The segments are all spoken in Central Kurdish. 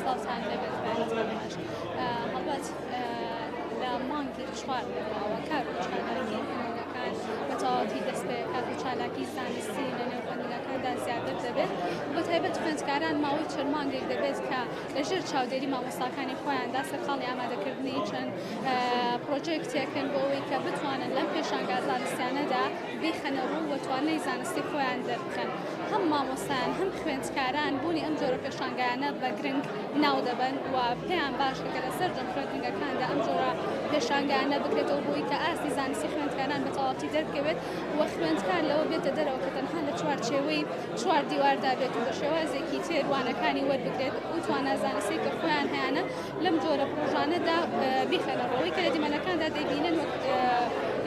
سڵاوتان لێبێت بەیانتان باش. هەڵبەت لە مانگی چوار بەدواوە کار و چالاکی خوێندنگەکان بە تەواوەتی دەست پێکات و چالاکی زانستی لە نێو خوێندنگەکاندا زیاتر دەبێت بە تایبەت خوێندکاران ماوەی چەند مانگێک دەبێت کە لەژێر چاودێری مامۆستاکانی خۆیاندا سەرقاڵی ئامادەکردنی چەند پرۆژێکتێکن بۆ ئەوەی کە بتوانن لەم پێشانگا زانستیانەدا بیخەنە ڕوو و توانای زانستی خۆیان دەربخەن. هەم مامۆستایان هەم خوێندکاران بوونی ئەم جۆرە پێشانگایانە بە گرنگ ناودەبەن و پێیان باشە کە لە سەرجەم خوێندنگەکاندا ئەم جۆرە پێشانگایانە بکرێتەوە بۆ ئەوەی کە ئاستی زانستی خوێندکاران بە تەواوەتی دەربکەوێت و خوێندکار لەوە بێتە دەرەوە کە تەنها لە چوارچێوەی چوار دیواردا بێت و بە شێوازێکی تر وانەکانی وەربگرێت و توانا زانستی کە خۆیان هەیانە لەم جۆرە پڕۆژانەدا بیخەنە ڕوو کە لە دیمەنەکاندا دەیبینن وەک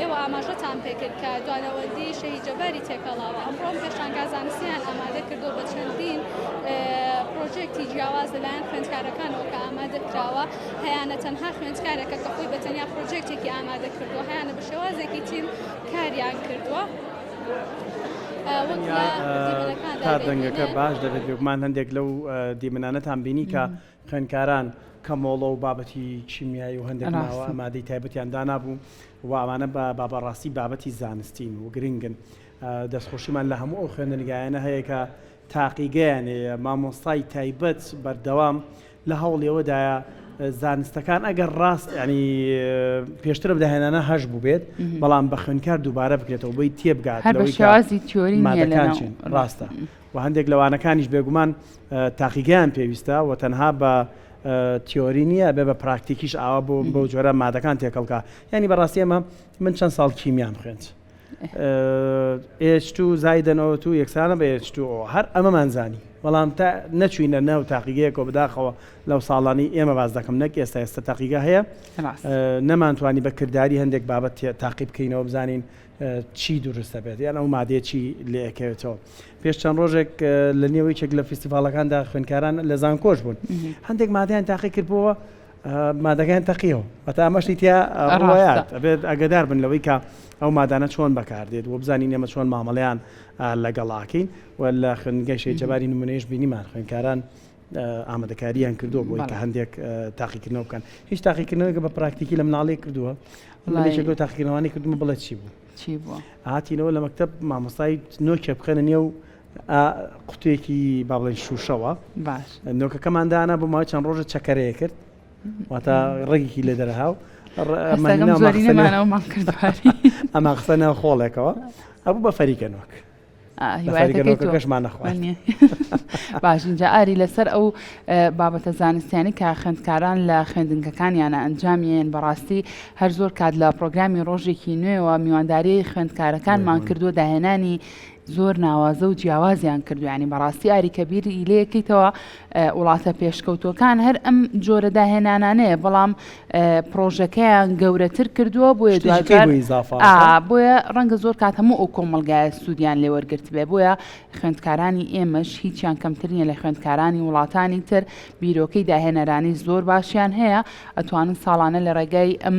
ئێوە ئاماژەتان پێکرد کە دوانەوەندی شەهید جەباری تێکەڵاوە ئەمڕۆ پێشانگا زانستیان ئامادە کردو بە چەندین پرۆژێکتی جیاواز لەلایەن خوێندکارەکانەوە کە ئامادە کراوە هەیانە تەنها خوێندکارێکە کە خۆی بە تەنیا پرۆژێکتێکی ئامادە کردووە هەیانە بە شێوازێکی تیم کاریان کردووە. تا دەنگەکە باش دەبێت بێگومان هەندێک لەو دیمەنانەتان بینی کە خوێندکاران کەمۆڵە و بابەتی کیمیایی و هەندێک ماوە مادەی تایبەتیان دانابوو و ئەمانە بە بابەڕاستی بابەتی زانستین و گرنگن. دەستخۆشیمان لە هەموو ئەو خوێندنگایانە هەیە کە تاقیگەیان هەیە، مامۆستای تایبەت بەردەوام لە هەوڵی ئەوەدایە زانستەکان ئەگەر ڕاست ینی پێشتر ئەم داهێنانە هەش بووبێت بەڵام بە خوێندکار دووبارە بکرێتەوە بۆی تێبگات هەر بە شێوازی تیۆری نییە مادەکان چین ڕاستە و هەندێک لە وانەکانیش بێگومان تاقیگەیان پێویستە و تەنها بە تیۆری نییە بێ بە پراکتیکیش ئاوا بۆ بەو جۆرە مادەکان تێکەڵکە یعنی بەڕاستی ئەمە من چەند ساڵ کیمیام خوێند H2 زایدەن O2 یەکسانە بە H2O هەر ئەمەمان زانی بەڵام تا نەچوینە ناو تاقیگەیەکەوە بەداخەوە لەو ساڵانی ئێمە باز دەکەم نەک ئێستا ئێستا تاقیگە هەیە نەمانتوانی بە کردداری هەندێک بابەت تاقی بکەینەوە بزانین چی دروست دەبێت یان ئەو مادەیە چی لێکەوێتەوە پێش چەند ڕۆژێک لە نێو یەکێک لە فیستیڤاڵەکاندا خوێندکاران لە زانکۆش بوون هەندێک مادەیان تاقی کردبووە مادەکان تەقیەوە هەتا ئەمەشی تیا ڕۆیات ئەبێت ئەگەدار بن لەوەی کە ئەو مادانە چۆن بەکاردێت و بزانین ئێمە چۆن مامەڵیان لەگەڵاکەین و لە خوێندنگای شەهید جەباری نمونەیش بینیمان خوێندکاران ئامادەکاریان کردووە بۆی کە هەندێک تاقیکردنەوە بکەن هیچ تاقیکردنەوەێکە بە پراکتیکی لە مناڵی کردووە یەکێک لەو تاقیکردنەوانی کردومە بڵێ چی بوو چی بووە هاتینەوە لە مەکتب مامۆستای نۆکێ بخەنە نێو قوتێکی با بڵێن شوشەوە باش نۆکەکەمان دانا بۆ ماوەی چەند ڕۆژە چەکەرەیە کرد واتە ڕێگێکی لێ دەرهاو ئەمان قسە ناو خۆڵێکەوە ئەبوو بە فەریکە نۆک هیوایەتەکەشمان نەخوارد باش اینجا ئاری لەسەر ئەو بابەتە زانستیانی کە خوێندکاران لە خوێندنگەکانیانە ئەنجامیان بەڕاستی هەر زۆر کات لە پرۆگرامی ڕۆژێکی نوێوە میوانداری خوێندکارەکانمان کردووە داهێنانی زۆر ناوازە و جیاوازیان کردو ینی بەڕاستی ئاری کە بیری لەکەیتەوە وڵاتە پێشکەوتوەکان هەر ئەم جۆرە داهێنانانەیە بەڵام پرۆژەکەیان گەورەتر کردووە بۆیە دواجار بۆیە ڕەنگە زۆر کات هەموو ئەو کۆمەڵگایە سوودیان لێوەرگرت بێ بۆیە خوێندکارانی ئێمەش هیچیان کەمتر نییە لە خوێندکارانی وڵاتانی تر بیرۆکەی داهێنەرانی زۆر باشیان هەیە ئەتوانن ساڵانە لە ڕێگای ئەم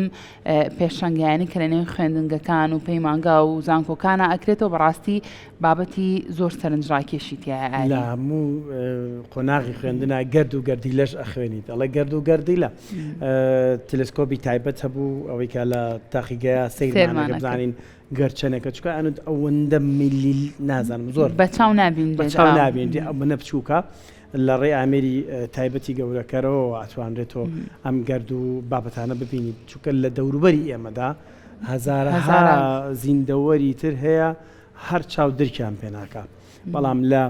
پێشەنگایانی کە لە نێو خوێندنگەکان و پەیمانگا و زانکۆکانە ئەکرێتەوە بەڕاستی بابەتی زۆر سەرنجڕاکێشی تیایە ئاری. لە هەموو قۆناغی خوێندنا گەرد و گەردیلەش ئەخوێنیت ئەڵێ گەرد و گەردیلە تەلەسکۆبی تایبەت هەبوو ئەوەی کە لە تاقیگەیە سەیرمانەکە بزانین گەر چەنێکە چکە ئەنوت ئەوەندە میلی نازانم زۆر بە چاو نابین بە چاو نابینرێ ئەوەنە بچووکە لە ڕێی ئامێری تایبەتی گەورەکەرەوە ئەتوانرێت تۆ ئەم گەرد و بابەتانە ببینیت چونکە لە دەوروبەری ئێمەدا هەزارەها زیندەوەری تر هەیە هەر چاو درکیان پێ ناکا بەڵام لە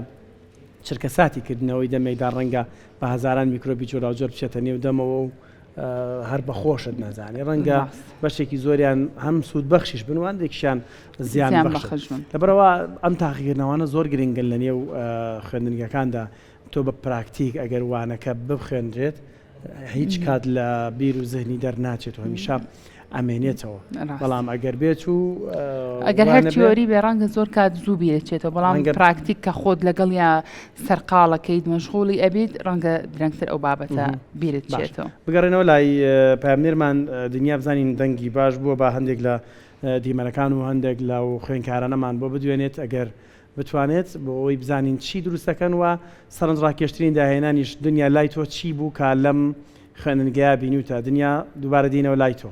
چرکەساتی کردنەوەی دەمێکدا ڕەنگە بە هەزاران میکرۆبی جۆراوجۆر بچێتە نێو دەمەوە و هەر بە خۆشت نەزانی ڕەنگە بەشێکی زۆریان هەم سوود بەخشیش بن و هەندێکیشیان زیان بەخش لەبەرەوە ئەم تاقیکردنەوانە زۆر گرنگن لە نێو خوێندنگەکاندا تۆ بە پراکتیک ئەگەر وانەکە بخوێنرێت هیچ کات لە بیر و زهنی دەرناچێت و هەمیشە ئەمێنێتەوە بەڵام ئەگەر بێت و ئەگەر هەر تیۆری بێ ڕەنگە زۆر کات زوو بیرەچێتەوە بەڵام پراکتیک کە خۆت لەگەڵ یا سەرقاڵەکەیت مەشغوڵی ئەبیت ڕەنگە درەنگتر ئەو بابەتە بیرت چێتەوە. بگەڕێنەوە لای پەیامنێرمان دنیا بزانین دەنگی باش بووە با هەندێک لە دیمەنەکان و هەندێک لەو خوێندکارانەمان بۆ بدوێنێت ئەگەر. بتوانێت بۆ ئەوەی بزانین چی دروست دەکەن و سەرنجڕاکێشترین داهێنانیش دنیا لای تۆ چی بوو کە لەم خوێندنگەیە بینیوتە دنیا دووبارە دێینەوە لای تۆ.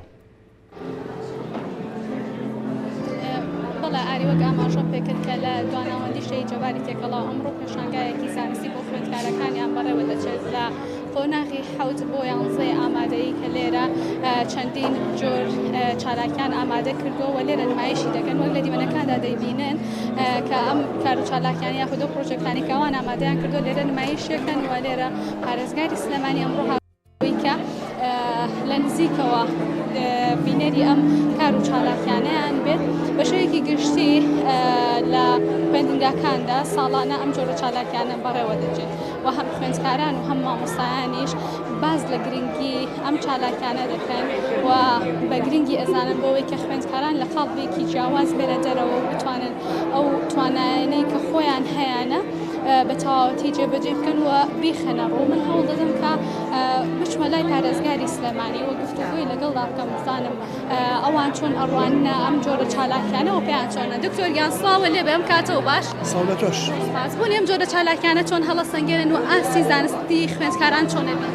بەڵێ ئاری وەک ئاماژەم پێکرد کە لە دواناوەندی شەهید جەباری تێکەڵاو ئەمڕۆ پێشانگایەکی زانستی بۆ خوێندکارەکانیان بەڕێوە دەچێت لە قۆناغی حەوت بۆ یانزەی ئامادەیی کە لێرە چەندین جۆر چالاکیان ئامادە کردووە و لێرە نمایشی دەکەن وەک لە دیمەنەکاندا دەیبینن کە ئەم کار و چالاکیان یاخود ئەو پرۆژەکانی کە ئەوان ئامادەیان کردووە لێرە نمایشیەکەن و لێرە پارێزگاری سلێمانی ئەمڕۆ ئەوەی کە لە نزیکەوە بینەری ئەم کار و چالاکیانەیان بێت بە شێوەیەکی گشتی لە خوێندنگاکاندا ساڵانە ئەم جۆرە چالاکیانە بەڕێوە دەچێت و هەم خوێندکاران و هەم مامۆستایانیش باز لە گرنگی ئەم چالاکیانە دەکەن و بە گرنگی ئەزانن بۆ ئەوەی کە خوێندکاران لە قاڵبێکی جیاواز بێنە دەرەوە و بتوانن ئەو توانایانەی کە خۆیان هەیانە بە تەواوەتی جێبەجێ بکەن و بیخەنە ڕوو. من هەوڵ دەدەم کە بچمە لای پارێزگاری سلێمانی و گفتوگۆی لەگەڵدا بکەم بزانم ئەوان چۆن ئەڕواننە ئەم جۆرە چالاکیانە و پێیان چۆنە. دکتۆر گیان سڵاوە لێ بێ ئەم کاتەوە باش؟ سڵاو لە تۆش. سپاس. بۆنی ئەم جۆرە چالاکیانە چۆن هەڵەسەنگێنن و ئاستی زانستی خوێندکاران چۆن ئەبینن؟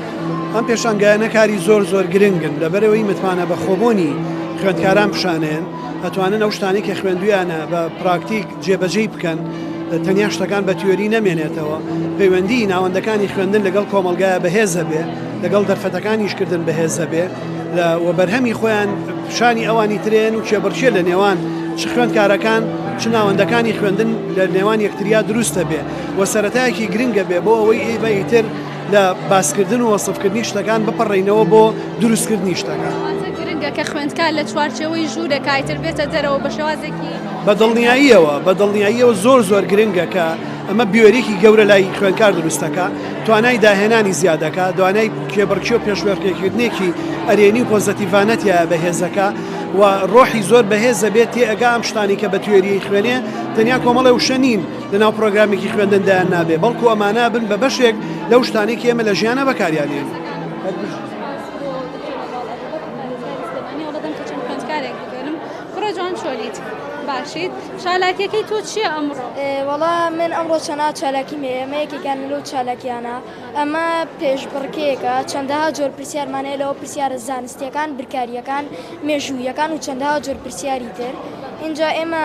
ئەم پێشانگایانە کاری زۆر زۆر گرنگن لەبەرئەوەی متمانە بەخۆبوونی خوێندکاران پیشانەیەن ئەتوانن ئەو شتانەی کە خوێندویانە بە پراکتیک جێبەجێی بکەن، تەنیا شتەکان بە تیۆری نەمێنێتەوە، پەیوەندیی ناوەندەکانی خوێندن لەگەڵ کۆمەڵگایە بەهێز ئەبێ، لەگەڵ دەرفەتەکانی ئیشکردن بەهێز ئەبێ و بەرهەمی خۆیان پیشانی ئەوانی ترێن و کێبڕکێ لە نێوان چ خوێندکارەکان چ ناوەندەکانی خوێندن لە نێوان یەکتریا دروست ئەبێ و سەرەتایەکی گرنگ ئەبێ بۆ ئەوەی ئێمە ئیتر لە باسکردن و وەسفکردنی شتەکان بپەڕێینەوە بۆ دروستکردنی شتەکان. واتە گرنگە کە خوێندکار لە چوارچێوەی ژوورێکا ئیتر بێتە دەرەوە بە شێوازێکی. بە دڵنیاییەوە، بە دڵنیاییەوە زۆر زۆر گرنگە کە ئەمە بوێریی گەورە لای خوێندکار دروست دەکا، توانای داهێنانی زیاد دەکا، دوانای کێبڕکێ و پێشبڕکێکردنێکی ئەرێنی و پۆزەتیڤانە تیایا بەهێز دەکا و ڕۆحی زۆر بەهێز دەبێت، تێئەگا ئەم شتانەی کە بە تیۆریی خوێنێ تەنیا کۆمەڵێ وشە نین، لەناو پرۆگرامێکی خوێندن دایان نابێ، بەڵکو ئەمانە ئەبن بە بەشێک لەو شتانەی کە ئێمە لە ژیانا بەکاریان ئێنین. چالاکیەکەی تۆ چییە ئەمڕۆ؟ وەڵا من ئەمڕۆ چەنا چالاکیم هەیە، ئەمە یەکێکیان لەو چالاکیانە، ئەمە پێشبڕکێیەکە چەندەها جۆر پرسیارمان هەیە لەوە پرسیارە زانستیەکان، بیرکارییەکان، مێژوویەکان و چەندەها جۆر پرسیاری تر. ئینجا ئێمە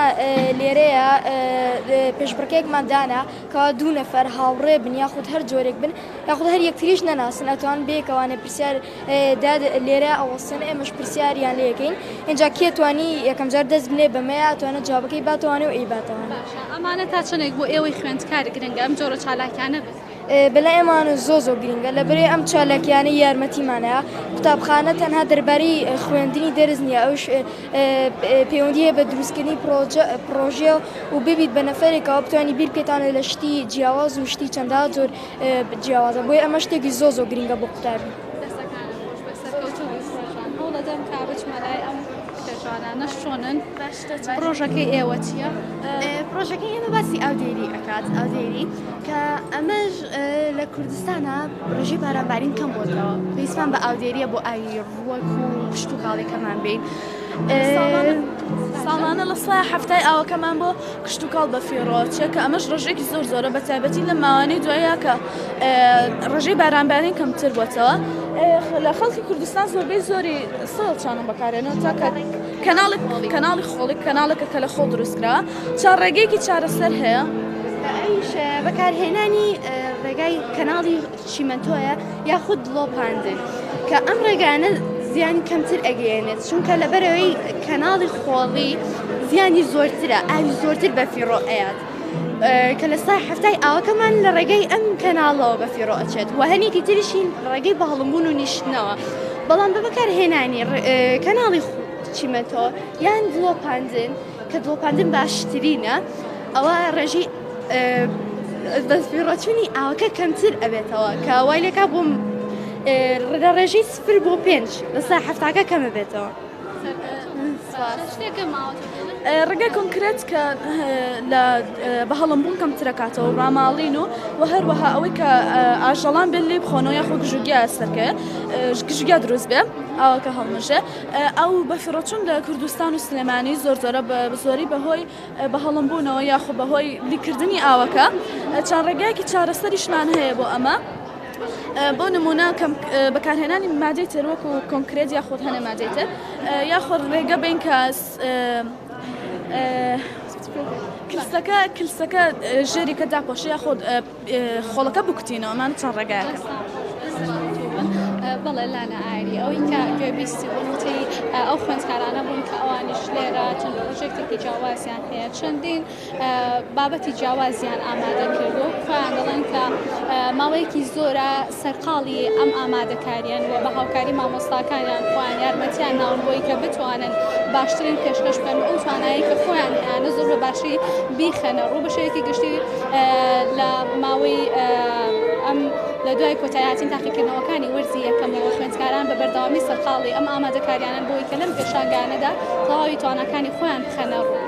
لێرەیە پێشبڕکێکمان دانا کەوا دوو نەفەر هاوڕێ بن یاخود هەر جۆرێک بن یاخود هەر یەکتریش نەناسن ئەتوان بێکەوانێ پرسیار داد لێرە ئەوەستن ئێمەش پرسیاریان لێکەین ئینجا کێ توانی یەکەم جار دەست بنێ بەمەیە ئەتوانێت جوابەکەی باتەوانێ و ئەیباتەوانێ. باشە ئەمانە تا چەندێک بۆ ئێوەی خوێندکار گرنگە ئەم جۆرە چالاکیانە بن؟ بەلای ئێمانە زۆر زۆر گرینگە لەبەرئ ئەم چالاکیانە یارمەتیمانەیە قوتابخانە تەنها دەربارەی خوێندنی دەرس نییە ئەوش پەیوەندی هەیە بە دروستکردنی پرۆژە و ببیت بە نەفەرێکەوە بتوانی بیر بکەیتانە لە شتی جیاواز و شتی چەندە زۆر جیاوازە بۆیە ئەمە شتێکی زۆر زۆر گرینگە بۆ قوتابی. دەستەکانت خۆش بێت سەرکەوتوو بی کوڕەجان هەوڵەدەم کە بچمە لای ئەم کچە جوانانەش چۆنن پڕۆژەکەی ئێوە چییە؟ پڕۆژەکەی ئێمە باسی ئاودێری ئەکات ئاودێری کە ئەمەش لە کوردستانە ڕێژەی بارانبارین کەم بۆتەوە پێویستمان بە ئاودێریە بۆ ئاوی ڕووەک و کشتوکاڵیەکەمان بین ساڵانە لە سای هەفتای ئاوەکەمان بۆ کشتوکاڵ بەفیڕۆ چێ کە ئەمەش ڕێژەیەکی زۆر زۆرە بە تایبەتی لە ماوانەی دوایە کە ڕێژەی بارانبارین کەمتر بۆتەوە لە خەڵکی کوردستان زۆربەی زۆری سۆڵ چانە بەکارێنەوە تا کە کەناڵی کەناڵی خۆڵی کەناڵێکە کە لە خۆڵ دروستکراوە چا ڕێگەیەکی چارەسەر هەیە؟ ئەویش بەکارهێنانی ڕێگای کەناڵی چیمەنتۆیە یاخود دڵۆپاندن کە ئەم ڕێگانە زیانی کەمتر ئەگەیەنێت چونکە لەبەرەوەی کەناڵی خۆڵی زیانی زۆرترە ئاوی زۆرتر بەفیڕۆ ئەیات کە لە سای هەفتای ئاوەکەمان لە ڕێگەی ئەم کەناڵەوە بەفیڕۆ ئەچێت و هەنێکی تریشی ڕێگەی بەهەڵمبوون و نیشتنەوە بەڵام بە بەکارهێنانی کەناڵی چیمەنتۆ یان دڵۆپاندن کە دڵۆپاندن باشترینە ئەوە ڕێژەی بەفیڕۆچوونی ئاوەکە کەمتر ئەبێتەوە کە وای لێکا بۆم لە ڕێژەی سفر بۆ پێنج لە سا هەفتاکە کەمە بێتەوە. شتێکە ماوەتە بڵێ؟ ڕێگای کۆنکرێت کە لە بە هەڵمبوون کەمترەکاتەوە ڕاماڵین و و هەروەها ئەوەی کە ئاژەڵان بێن لێی بخۆنەوە یاخۆ گژوگیا سەرکەوێ گژوگیا دروست بێ ئاوەکە هەڵمژێ ئەو بەفیڕۆچوون لە کوردستان و سلێمانی زۆر زۆرە بە زۆری بەهۆی بە هەڵمبوونەوە یاخۆ بەهۆی لیکردنی ئاوەکە چەند ڕێگایەکی چارەسەریشمان هەیە بۆ ئەمە. بۆ نمونە بەکارهێنانی مادەی تر وەکو کۆنکرێت یاخود هەنێ مادەی تر یاخود ڕێگە بین کە کلسەکە کلسەکە ژێریکە داپۆشە یاخود خۆڵەکە بکوتینەوە ئەمانە چەند ڕێگایەکە. بەڵێ لانە ئاری ئەوەی کە گوێبیستی بوون وتی ئەو خوێندکارانە بوون کە ئەوانیش لێرە چەند پرۆژێکتێکی جیاوازیان هەیە چەندین بابەتی جیاوازیان ئامادە کردووە و خۆیان دەڵێن کە ماوەیەکی زۆرە سەرقاڵی ئەم ئامادەکاریان و بە هاوکاری مامۆستاکانیان خۆیان یارمەتیان ناون بۆی کە بتوانن باشترین پێشکەش بکەن و ئەو توانایی کە خۆیان هەیانە زۆر بە باشی بیخەنە ڕوو بە شێوەیەکی گشتی لە ماوەی ئەم لە دوای کۆتایهاتن تاقیکردنەوەکانی وەرزی یەکەمەوە خوێندکاران بە بەردەوامی سەرقاڵی ئەم ئامادەکاریانەن بۆی کە لەم پێشانگانەدا تەواوی تواناکانی خۆیان بخەنە ڕوو.